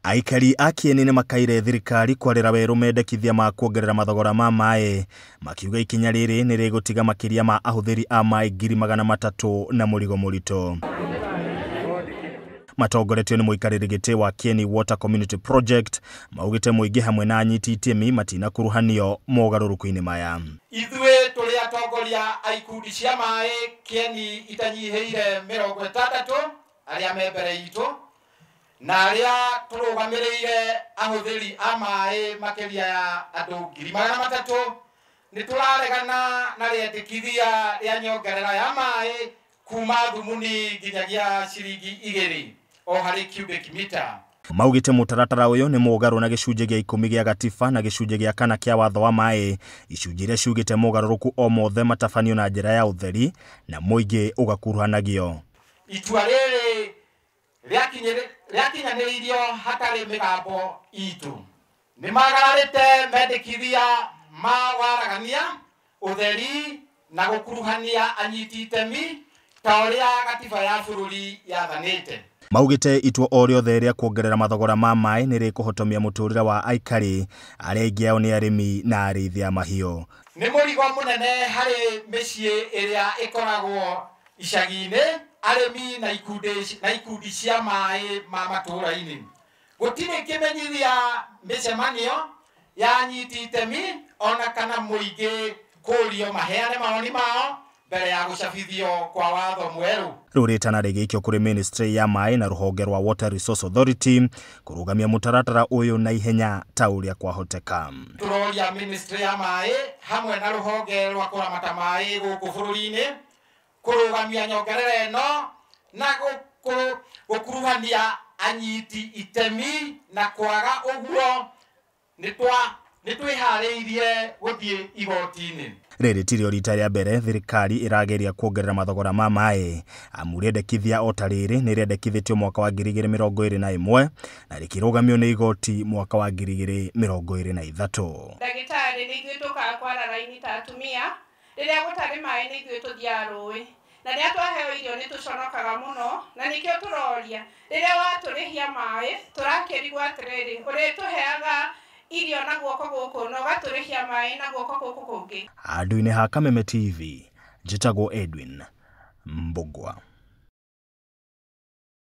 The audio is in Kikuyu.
Aikari a Kieni nĩ makaire thirikari kwarĩra werũ mendekithia ma kuongerera mathogora ma maĩ, makiuga ikinya rĩrĩ nĩ rĩgũtiga makĩria ma ahũthĩri a maĩ 300,000 na mũrigo mũritũ. Matongoretio nĩ mũikarĩri gĩtĩ wa Kieni Water Community Project, maugĩte mũingĩ hamwe na anyiti itemi matinakuruhanio mogarũrũku-inĩ maya. Ithuĩ tũrĩ atongoria a ikundi cia maĩ Kieni itanyihĩire 60 arĩa me mbere itũ na arĩa tũrũgamĩrĩire ahũthĩri a maĩ makĩria ya andũ 300,000 nĩ tũraregana na rĩendekithia rĩa nyongerera ya maĩ kuma thumuni nginyagia ciringi 2 o harĩ cubic meter. Maugĩte mũtaratara ũyũ nĩ mũgarũ na gĩcunjĩ gĩa 10 gĩa gatiba na gĩcunjĩ gĩa 4 kĩa watho wa maĩ, icunjĩ iria ciugĩte mogarũrũku o mothe matabanio na njĩra ya ũtheri na mũingĩ ũgakuruhanagio. Itua rĩrĩ rĩakinyanĩirio hatarĩ mĩgambo itũ. Nĩ magararĩte mendekithia ma waragania, ũtheri na gũkuruhania anyiti itemi ta ũrĩa gatiba ya bũrũri yathanĩte. Maugĩte itua o rĩothe rĩa kuongerera mathogora ma maĩ nĩ rĩkũhotomia mũtũrĩre wa aikari arĩa aingĩ ao nĩ arĩmi na arĩithi a mahiũ. Nĩ mũrigo mũnene harĩ mĩciĩ ĩrĩa ĩkoragwo icagi-inĩ, arĩmi na ikundi cia maĩ ma matũũra-inĩ. Gũtirĩ kĩmenyithia mĩcemanio ya anyiti itemi ona kana mũingĩ kũũrio maheane mawoni mao mbere ya gũcabithio kwa watho mwerũ. Rĩu rĩtana rĩgĩikio kũrĩ ministry ya maĩ na rũhonge rwa Water Resource Authority kũrũgamia mũtaratara ũyũ na ihenya ta ũrĩa kwahoteka. Tũroria ministry ya maĩ hamwe na rũhonge rwa kũramata maĩ gũkũ bũrũri-inĩ kũrũgamia nyongerera ĩno na gũkuruhania anyiti itemi na kwaga ũguo nĩ twĩharĩirie gũthiĩ igoti-inĩ. Rĩrĩ tirio rita rĩa mbere thirikari ĩrageria kuongerera mathogora ma maĩ, amu rĩendekithia o ta rĩrĩ nĩ rĩendekithĩtio mwaka wa 2021 na rĩkĩrũgamio nĩ igoti mwaka wa 2023. Ndagĩtarĩ nĩ ithuĩ tũkaga kwara raini ta atumia, rĩrĩa gũtarĩ maĩ nĩ ithuĩ tũthiaga rũĩ, na rĩrĩa twaheo irio nĩ tũconokaga mũno, na nĩkĩo tũroria rĩrĩa watũrĩhia maĩ tũrakĩrigwo atĩrĩrĩ, ũrĩtũheaga irio na guoko gũkũ na ũgatũrĩhia maĩ na guoko gũkũ kũngĩ. Handũ-inĩ ha Kameme TV, njĩtagwo Edwin Mbugua.